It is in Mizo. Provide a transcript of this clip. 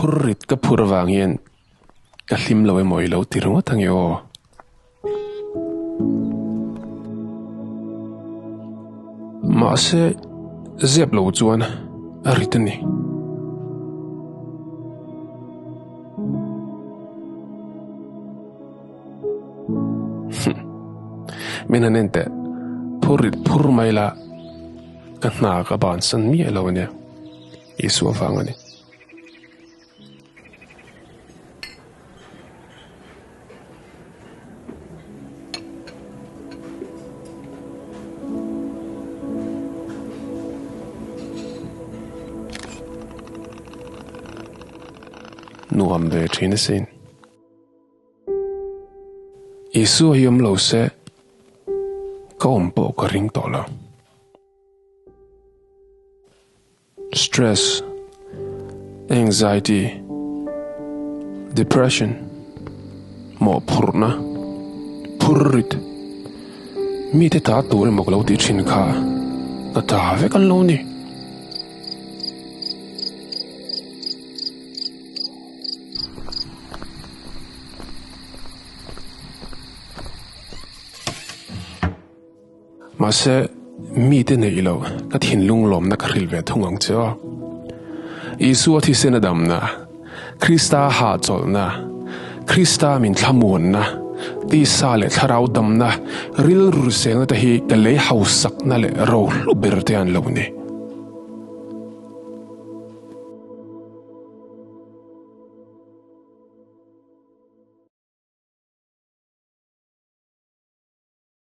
Phur rit ka phur avang hian ka hlim lo emaw i lo ti ringawt ange aw. Mahse, zep lo chuan a rit a ni. Min han en teh, phur rit phur mai la, ka hna ka bansan miah lo ania, Isua vang a ni. Nuam ve thin asin. Isua hi awm lo se ka awm pawh ka ring tawh lo. Stress, anxiety, depression, mawhphurhna, phurrit, mite ta tur emaw ka lo tih thin kha ka ta vek an lo ni. Mahse, mite neih loh ka thinlung lawmna ka hrilh ve thung ang che aw. Isua thisen a damna, Krista hahchawlhna, Krista min thlamuanna, tisa leh thlarau damna, rilru selna te hi ka lei hausakna leh rohlu ber te an lo ni.